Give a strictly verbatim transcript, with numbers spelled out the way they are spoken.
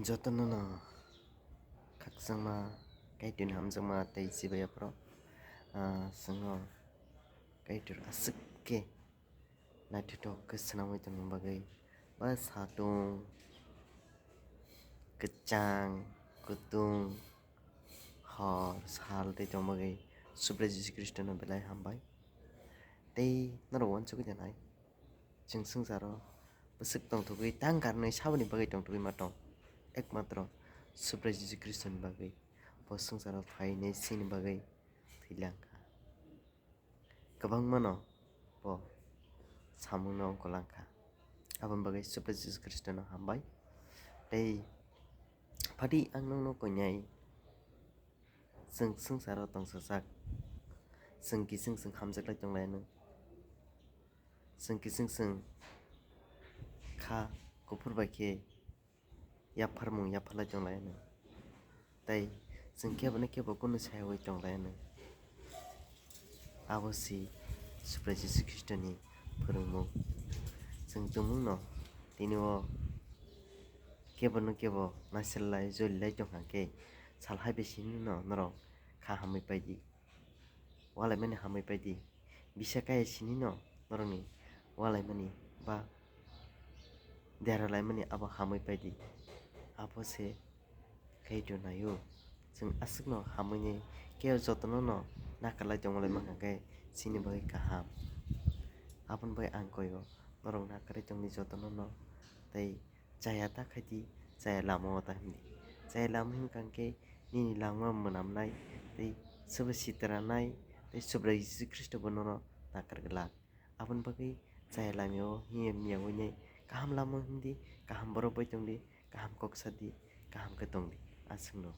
Jotono no khakchangma, Kaitorni hamjakma tei chibai aphuru, ah, chwngno Kaitor aswk khe naithothok khe swnamwi tongna bagwi, ba satung, kwchang, kutung, hor, sal tei tongna bagwi Subrai Jisu Khristono belai hambai. Tei norok uansugwi janai. Chwng swngcharo bwswk tongthogwi tang karnwi saboni bagwi tongthogwi ma tong? Ekmatro Subrai Jisu Khristoni bagwi bo swngcharo phainai chini bagwi thwi lang kha. Kwbangmano bo samungno ongkho lang kha. Aboni bagwi Subrai Jisu Khristono hambai. Tei phadi ang nokno koinai, chwng swngcharo tongsajak, chwng kiching chwng hamjaklai tonglai anw. Chwng kiching chwng kha kuphur bai khe yapharmung yapharlai tonglai anw. Tei chwng kebono kebo kunu sayaui tonglai anw. Abo si Subrai Jisu Khristoni phwrwngmung. Chwng tumungno tini o kebono kebo naisellai jolilai tongkha khe, sal hai bisingno norok kha hamwi paidi. Walaimani hamwi paidi. Bisa kaya sinino norokni walaimani ba deralaimani abo hamwi paidi. Abo se Kaitor naio. Chwng aswkno hamwini khe jotono no nakarlai tongmolai mankha khe chini bagwi kaham. Aboni bagwi ang koio norok nakarwi tongdi jotono no tei chaya ta khaidi, chaya lama o ta himdi. Chaya lama himkha khe nini langma mwnamnai tei sobo sitranai tei Subrai Jisu Khristo bo nono nakar glak. Aboni bagwi chaya lama o hiya miya wngnai kaham lama o himdi, kaham borok bai tongdi, kaham kok sadi, kaham khe tongdi. Aswkno.